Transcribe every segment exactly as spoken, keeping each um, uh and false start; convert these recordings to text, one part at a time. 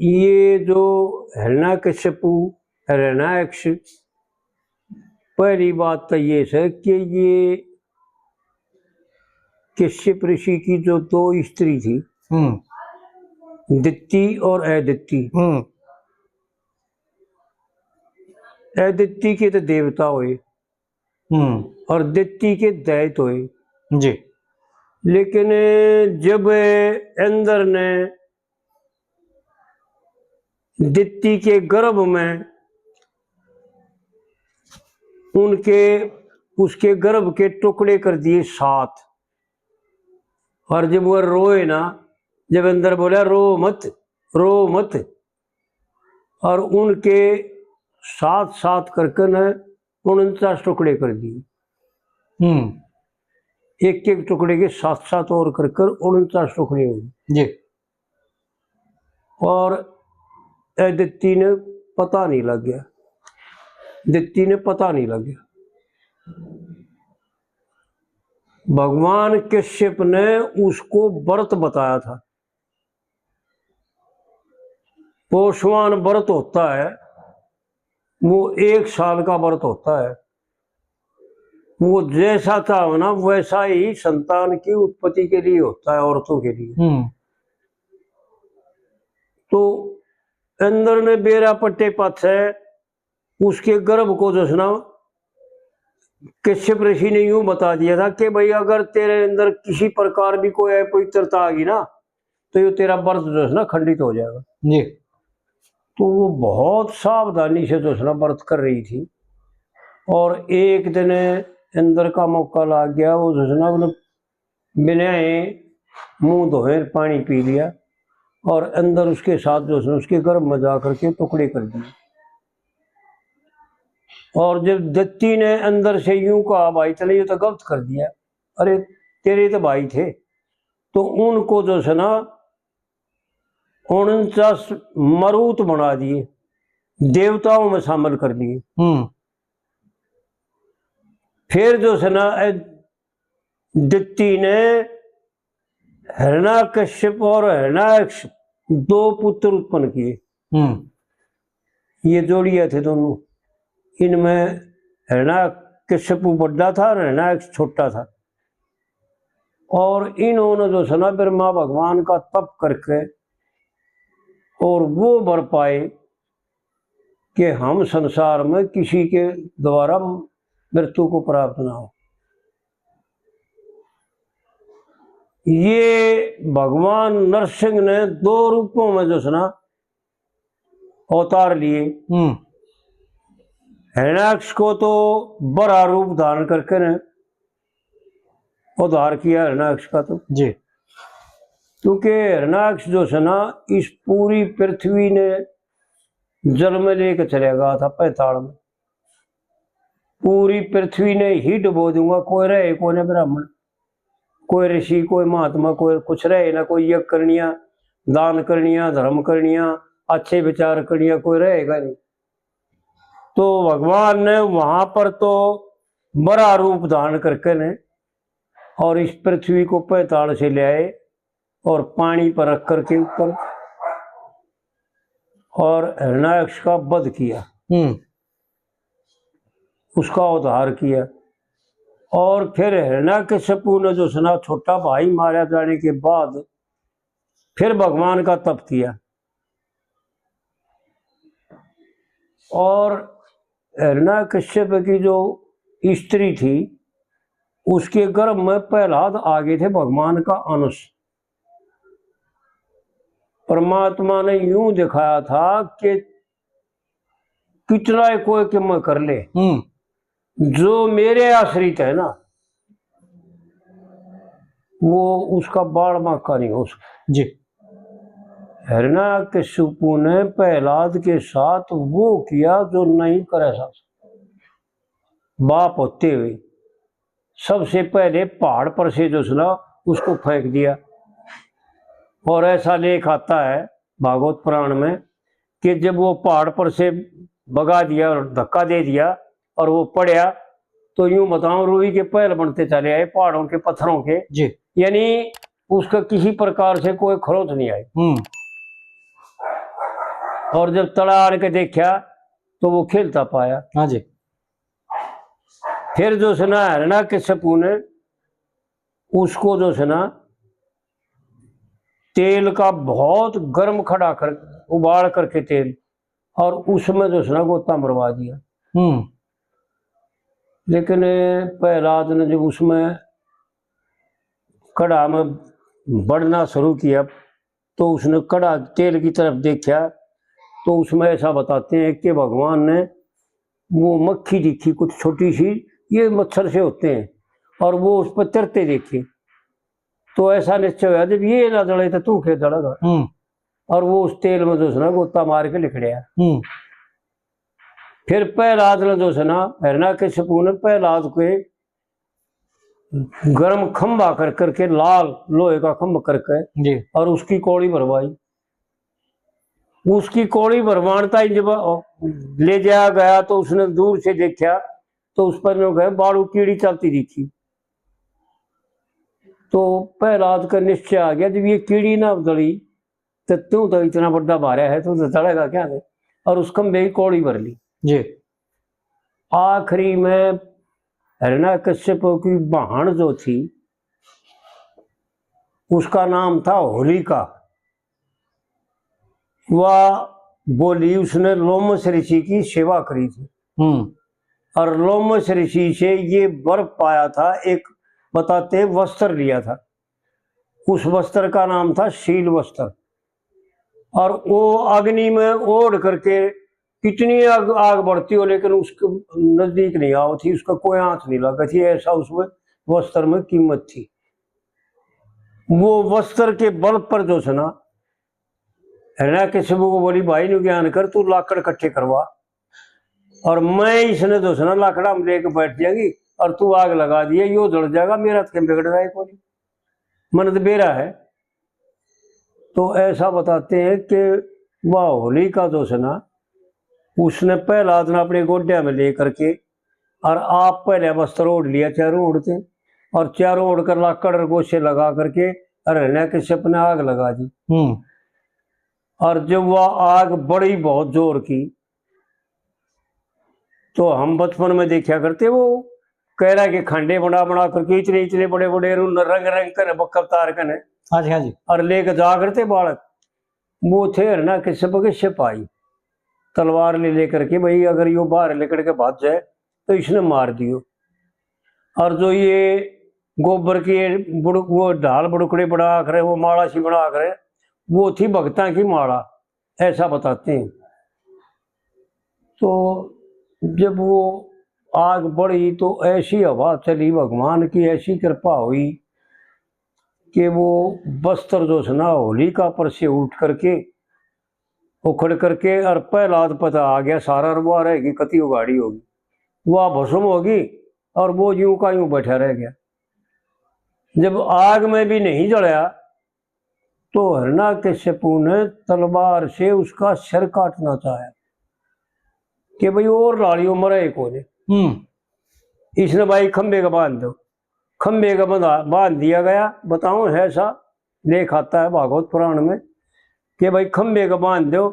ये जो हिरण्यकश्यपु, हिरण्याक्ष, पहली बात तो ये है कि ये कश्यप ऋषि की जो दो स्त्री थी, हम्म। दिति और अदिति। हम्म। अदिति के तो देवता हुए, हम्म। और दिति के दैत्य हुए। जी। लेकिन जब इंद्र ने दिति के गर्भ में उनके, उसके गर्भ के टुकड़े कर दिए सात, और जब वो रोए ना, जब इंद्र बोला, "रो मत, रो मत," और उनके सात सात करके न उनचास टुकड़े कर दिए। हम्म। एक एक टुकड़े के सात सात और कर कर उनचास टुकड़े हो गए। जी। और अदिति ने पता नहीं लग गया, दिति ने पता नहीं लग गया। भगवान कश्यप ने उसको व्रत बताया था। पोषवान व्रत होता है, वो एक साल का व्रत होता है। वो जैसा चाहो ना, वैसा ही संतान की उत्पत्ति के लिए होता है, औरतों के लिए। हम्म। तो इंद्र ने बेरा पट्टे पाछे उसके गर्भ को जो है ना, कश्यप ऋषि ने यूं बता दिया था कि भाई, अगर तेरे अंदर किसी प्रकार भी कोई अपवित्रता आ गई ना, तो ये तेरा व्रत जो है ना, खंडित हो जाएगा। जी। तो वो बहुत सावधानी से जो है ना, व्रत कर रही थी, और एक दिन इंद्र का मौका लग गया, वो जो है ना, मतलब, बिना मुंह धोए पानी पी लिया, और इंद्र उसके साथ जो है ना, उसके गर्भ में जा करके टुकड़े कर दिए। और जब दिति ने इंद्र से यूं कहा, "भाई, तने ये तो गलत कर दिया, अरे, तेरे तो भाई थे," तो उनको जो है ना, उनचास मरूत बना दिए, देवताओं में शामिल कर लिए। हम्म। फिर जो है ना, ए, दिति ने हिरण्यकश्यप और हिरण्याक्ष दो पुत्र उत्पन्न किए। हम्म। ये जोड़िया थे दोनों। इनमें हिरण्यकश्यप बड़ा था और हिरण्याक्ष छोटा था। और इन्होंने जो है ना, ब्रह्मा भगवान का तप करके और वो वर पाए कि हम संसार में किसी के द्वारा मृत्यु को प्राप्त ना हो। ये भगवान नरसिंह ने दो रूपों में जो है ना, अवतार लिए। हम्म। हिरण्याक्ष को तो बरा रूप धारण करके ने उद्धार किया हिरण्याक्ष का तो। जी। क्योंकि हिरण्याक्ष जो है ना, इस पूरी पृथ्वी ने जल में लेके चले गया था, पैताल में। पूरी पृथ्वी ने ही डुबो दूंगा, कोई रहे कोई ना ब्राह्मण, कोई ऋषि, कोई महात्मा, कोई कुछ रहे ना, कोई यज्ञ करनिया, दान करनिया, धर्म करनिया, अच्छे विचार करनिया, कोई रहेगा नहीं। तो भगवान ने वहां पर तो बड़ा रूप धारण करके ने और इस पृथ्वी को पैताल से ले आए और पानी पर रख करके ऊपर और हिरण्याक्ष का वध किया, हम्म। उसका उद्धार किया। और फिर हिरण्यकश्यपु ने जो है ना, छोटा भाई मारा जाने के बाद फिर भगवान का तप किया। और हिरण्यकश्यप की जो स्त्री थी, उसके गर्भ में प्रहलाद आ गए थे भगवान का अंश। परमात्मा ने यूं दिखाया था कि कितना ही कोई कि मैं कर ले, हम्म। जो मेरे आश्रित है ना, वो उसका बाल बांका नहीं हो सकता। जी। हिरण्यकश्यपु ने प्रहलाद के साथ वो किया जो नहीं कर सकता। बाप होते हुए सबसे पहले पहाड़ पर से जो है ना, उसको फेंक दिया। और ऐसा लेख आता है भागवत पुराण में कि जब वो पहाड़ पर से भगा दिया और धक्का दे दिया और वो पड़या, तो यूं बताऊं, रूई के पहल बनते चले आए पहाड़ों के, पत्थरों के। जी। यानी उसका किसी प्रकार से कोई खरोंच नहीं आई। हम्म। और जब तला आन के देखा तो वो खेलता पाया। हाँ जी। फिर जो है ना, हिरण्यकश्यपु ने उसको जो है ना, तेल का बहुत गर्म खड़ा कर, उबाल करके तेल, और उसमें जो है ना, गोता मरवा दिया। हम्म। लेकिन प्रहलाद ने जब उसमें, कड़ा में बड़ना शुरू किया, तो उसने कड़ा तेल की तरफ देखा, तो उसमें ऐसा बताते हैं कि भगवान ने वो मक्खी देखी, कुछ छोटी सी, ये मच्छर से होते हैं, और वो उस पर तैरते देखे। तो ऐसा निश्चय हुआ, जब ये ना जले तो तू के जलेगा। हम्म। और वो उस तेल में जो है ना, गोता मार के लिकड़या। हम्म। फिर प्रहलाद ने जो है ना, हिरण्यकश्यपु ने प्रहलाद के गर्म खंभा कर करके, लाल लोहे का खंभ करके, जी। और उसकी कौड़ी भरवाई। उसकी कौड़ी भरवान ताई जब ले जाया गया तो उसने दूर से देखा, तो उस पर जो है, बाड़ू कीड़ी चलती दिखी। तो प्रहलाद का निश्चय आ गया, जब ये कीड़ी ना जली तो तू तो इतना बड़ा भारा है, तू तो जलेगा क्या? और उस खंभे की कौड़ी भर ली। जी। आखिरी में हिरण्यकश्यप की बहन जो थी, उसका नाम था होलिका। वह बोली, उसने लोमश ऋषि की सेवा करी थी। हम्म। और लोमश ऋषि से ये वर पाया था, एक बताते वस्त्र लिया था, उस वस्त्र का नाम था शील वस्त्र। और वो अग्नि में ओढ़ करके कितनी आग, आग बढ़ती हो, लेकिन उसके नजदीक नहीं आओ थी, उसका कोई हाथ नहीं लगा थी, ऐसा उसमें वस्त्र में कीमत थी। वो वस्त्र के बल पर जो है ना, हिरण्यकश्यप को बोली, भाई नु ज्ञान कर, तू लाकड़ इकट्ठे करवा, और मैं इसने जो है ना, लाकड़ा में लेके बैठ जाएगी, और तू आग लगा दिए, यो जल जाएगा, मेरा तो बिगड़ रहा है कोनी, मन तो बेरा है। तो ऐसा बताते हैं कि वह होलिका जो है ना, उसने प्रहलाद ने अपने गोड्या में ले करके और आप पहले वस्त्र ओढ़ लिया, चारों ओढ़ते, और चारों ओढ़ कर लाकड़ और गोसे लगा करके और हिरण्यकश्यप ने आग लगा दी। हम्म। और जब वह आग बढ़ी बहुत जोर की, तो हम बचपन में देखा करते, वो कैरा के खांडे बना बना करके इतने इतने बड़े बड़े रू-, रंग रंग कर बक्कल तार कने। हाँ जी, हाँ जी। और लेके जा करते बालक, वो थे हिरण्यकश्यप के सिपाही, तलवार ले लेकर के, भाई अगर यो बाहर निकल के भाग जाए तो इसने मार दियो। और जो ये गोबर की बुड़-, वो ढाल बुड़कड़े बना करे, वो माला सी बना करे, वो थी भगतां की माला, ऐसा बताते हैं। तो जब वो आग बढ़ी तो ऐसी हवा चली, भगवान की ऐसी कृपा हुई कि वो वस्त्र जो है ना, होलिका पर से उठ करके, उखड़ करके और प्रहलाद पता आ गया सारा, और वह रहेगी कति उगाड़ी होगी, वह भस्म होगी, और वो यूं का यूं बैठा रह गया। जब आग में भी नहीं जलया तो हिरण्यकश्यपु ने तलवार से उसका सिर काटना चाहा कि भाई और लाड़ियों मरे ही कोने। हम्म। इसने भाई खंबे का बांध दो, खंबे का बंधा, बांध दिया गया। बताओ, ऐसा लेख आता है भागवत पुराण में कि भाई खंबे का बांध दो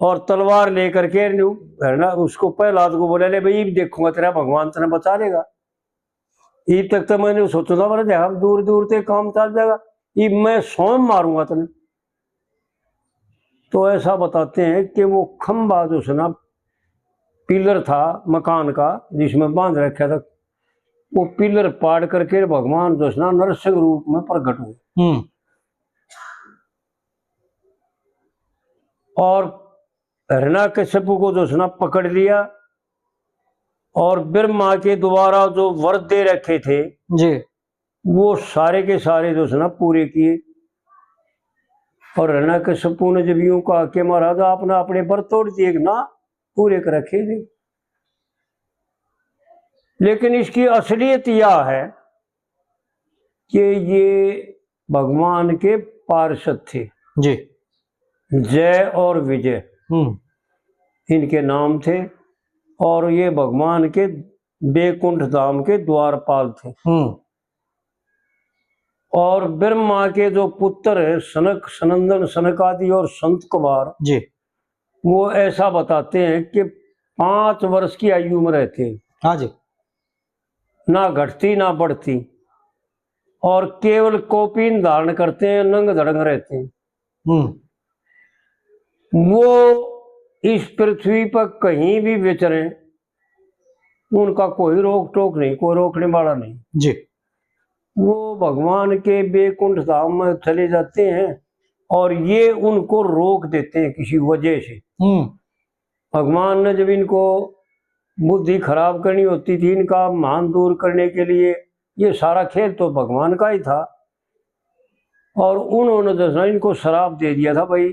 और तलवार लेकर के न्यू, है ना, उसको प्रहलाद को बोला, ले भाई, इब देखूंगा तेरा भगवान तने बचा लेगा। इब तक तो मैंने सोचा था, बोले, हम दूर दूर ते काम चल जाएगा, इब मैं सौ मारूंगा तने। तो ऐसा बताते हैं कि वो खंबा जो है ना, पिलर था मकान का जिसमें बांध रखा था, वो पिलर पाड़ करके भगवान जो है ना, नरसिंह रूप में प्रकट हुए। हम्म। और हिरण्यकश्यप को जो है ना, पकड़ लिया और ब्रह्मा के द्वारा जो वर दे रखे थे, जी। वो सारे के सारे जो है ना, पूरे किए। और हिरण्यकश्यपु ने जब यूं कहा कि महाराज, आपने अपने वर तोड़ दिए कि ना, पूरे कर रखे थे। लेकिन इसकी असलियत यह है कि ये भगवान के पार्षद थे। जी। जय और विजय हम्म। इनके नाम थे, और ये भगवान के बैकुंठ धाम के द्वारपाल थे। हम्म। और ब्रह्मा के जो पुत्र हैं, सनक, सनंदन, सनकादि और संत कुमार, जी। वो ऐसा बताते हैं कि पाँच वर्ष की आयु में रहते हैं। हाँ जी। ना घटती ना बढ़ती, और केवल कौपीन धारण करते हैं, नंग धड़ंग रहते हैं। हम्म। वो इस पृथ्वी पर कहीं भी विचरें, उनका कोई रोक टोक नहीं, कोई रोकने वाला नहीं। जी। वो भगवान के बैकुंठ धाम में चले जाते हैं और ये उनको रोक देते हैं किसी वजह से। हम्म। भगवान ने जब इनको बुद्धि खराब करनी होती थी, इनका मान दूर करने के लिए, ये सारा खेल तो भगवान का ही था। और उन्होंने जो है ना, इनको श्राप दे दिया था, भाई,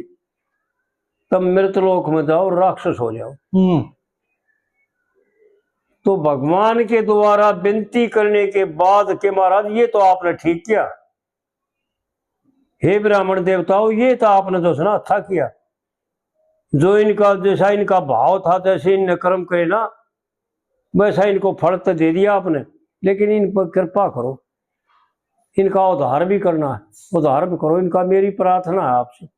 तुम मृत लोक में जाओ, राक्षस हो जाओ। हम्म। तो भगवान के द्वारा विनती करने के बाद के, महाराज, ये तो आपने ठीक किया, हे ब्राह्मण देवताओं, ये तो आपने जो है ना, अच्छा किया। जो इनका, जैसा इनका भाव था, जैसे इनने कर्म करे ना, वैसा इनको फल तो दे दिया आपने, लेकिन इन पर कृपा करो, इनका उद्धार भी करना है, उद्धार भी करो इनका, मेरी प्रार्थना है आपसे।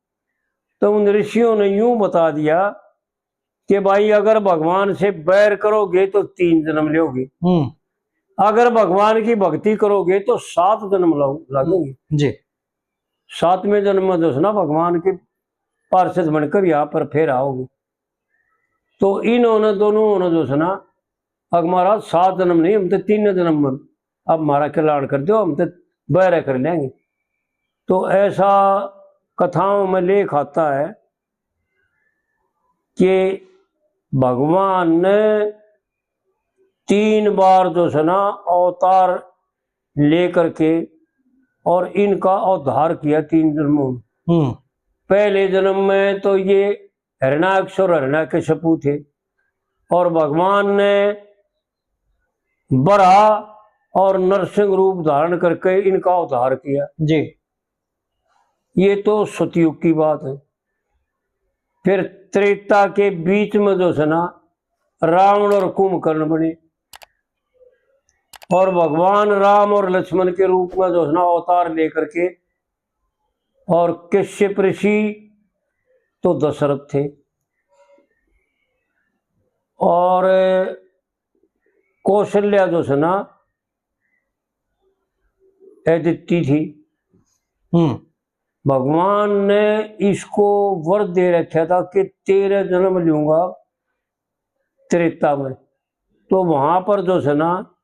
तो उन ऋषियों ने यूं बता दिया कि भाई, अगर भगवान से बैर करोगे तो तीन जन्म लोगे, हम्म। अगर भगवान की भक्ति करोगे तो सात जन्म लो-, लगेंगे। जी। सातवें जन्म में जो है ना, भगवान के पार्षद बनकर यहाँ पर फिर आओगे। तो इन्होंने, दोनों ने जो है ना, अब महाराज, सात जन्म नहीं, हम तो तीन जन्म में, अब हमारा कल्याण कर दो, हम तो बैर कर लेंगे। तो ऐसा कथाओं में लेख आता है कि भगवान ने तीन बार जो है ना, अवतार लेकर के और इनका उद्धार किया तीन जन्मों में। हम्म। पहले जन्म में तो ये हिरण्याक्ष और हिरण्यकशिपु थे, और भगवान ने बराह और नरसिंह रूप धारण करके इनका उद्धार किया। जी। ये तो सतयुग की बात है। फिर त्रेता के बीच में जो है ना, रावण और कुंभकर्ण बने, और भगवान राम और लक्ष्मण के रूप में जो है ना, अवतार लेकर के, और कश्यप ऋषि तो दशरथ थे, और कौशल्या जो है ना, अदिति थी। हम्म। भगवान ने इसको वर दे रखा था कि तेरह जन्म लूंगा त्रेता में। तो वहां पर जो है ना,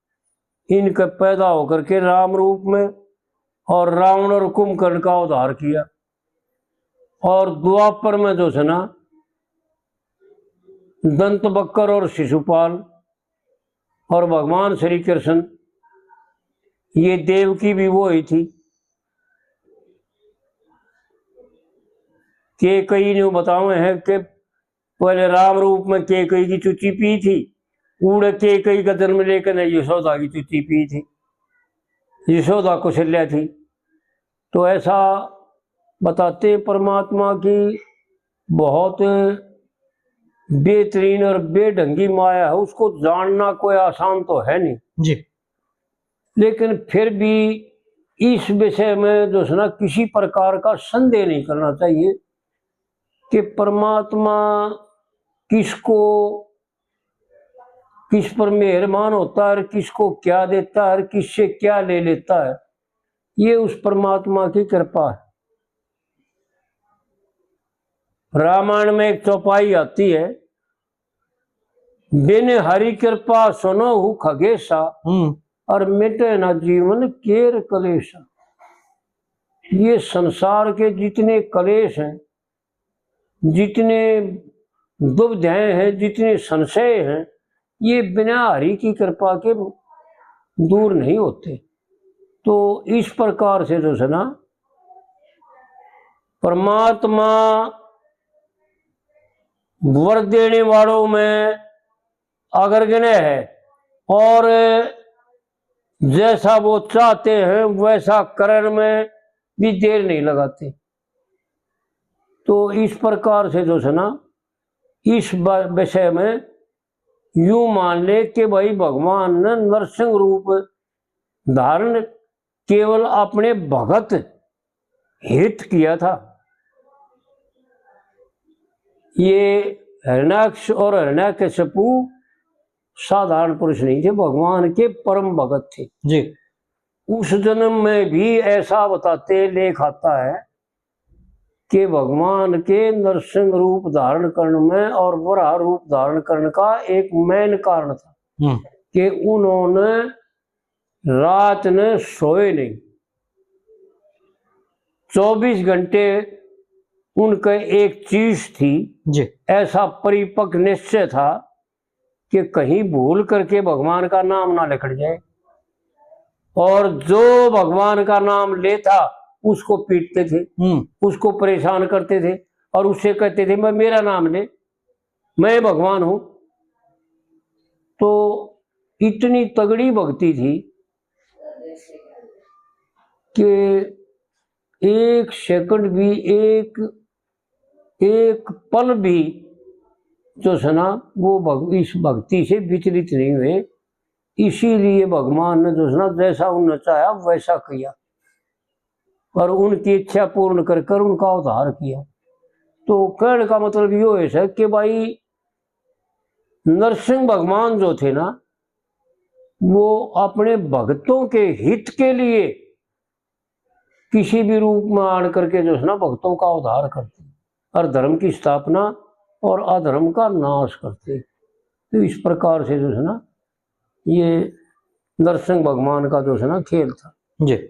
इनके पैदा होकर के राम रूप में और रावण और कुंभकर्ण का उद्धार किया। और द्वापर में जो है ना, दंत बक्कर और शिशुपाल और भगवान श्री कृष्ण, ये देवकी भी वो ही थी। केकई ने बतावे हैं कि पहले राम रूप में केकई की चुच्ची पी थी, उड़े केकई का जन्म लेकर ने यशोदा की चुच्ची पी थी, यशोदा कौशल्या थी। तो ऐसा बताते हैं, परमात्मा की बहुत बेहतरीन और बेढंगी माया है, उसको जानना कोई आसान तो है नहीं। जी। लेकिन फिर भी इस विषय में जो है ना, किसी प्रकार का संदेह नहीं करना चाहिए कि परमात्मा किसको, किस पर मेहरबान होता है और किसको क्या देता है और किससे क्या ले लेता है, ये उस परमात्मा की कृपा है। रामायण में एक चौपाई आती है, "बिन हरि कृपा सुनहु खगेसा, हम्म। और मिटे ना जीवन केर कलेसा।" ये संसार के जितने कलेश हैं, जितने दुविधाएं हैं, जितने संशय हैं, ये बिना हरि की कृपा के दूर नहीं होते। तो इस प्रकार से जो है ना, परमात्मा वर देने वालों में अग्रगण्य है और जैसा वो चाहते हैं वैसा करण में भी देर नहीं लगाते। तो इस प्रकार से जो है ना, इस ब-, विषय में यूं मान ले कि भाई, भगवान ने नरसिंह रूप धारण केवल अपने भगत हित किया था। ये हिरण्याक्ष और हिरण्यकशिपु साधारण पुरुष नहीं थे, भगवान के परम भगत थे। जी। उस जन्म में भी ऐसा बताते लेख आता है कि भगवान के नरसिंह रूप धारण करण में और वराह रूप धारण करण का एक मेन कारण था हम्म। कि उन्होंने रात ने सोए नहीं, चौबीस घंटे उनके एक चीज थी। जी। ऐसा परिपक्व निश्चय था कि कहीं भूल करके भगवान का नाम ना लिखड़ जाए, और जो भगवान का नाम लेता उसको पीटते थे, हम्म। उसको परेशान करते थे और उससे कहते थे, "मैं, मेरा नाम ले, मैं भगवान हूं।" तो इतनी तगड़ी भक्ति थी कि एक सेकंड भी, एक, एक पल भी जो है ना, वो भग-, इस भक्ति से विचलित नहीं हुए। इसीलिए भगवान ने जो है ना, जैसा उन्हें चाहा वैसा किया और उनकी इच्छा पूर्ण कर कर उनका उद्धार किया। तो कहने का मतलब यो है सर कि भाई, नरसिंह भगवान जो थे ना, वो अपने भक्तों के हित के लिए किसी भी रूप में आन करके जो है ना, भक्तों का उद्धार करते और धर्म की स्थापना और अधर्म का नाश करते। तो इस प्रकार से जो है ना, ये नरसिंह भगवान का जो है ना, खेल था। जी।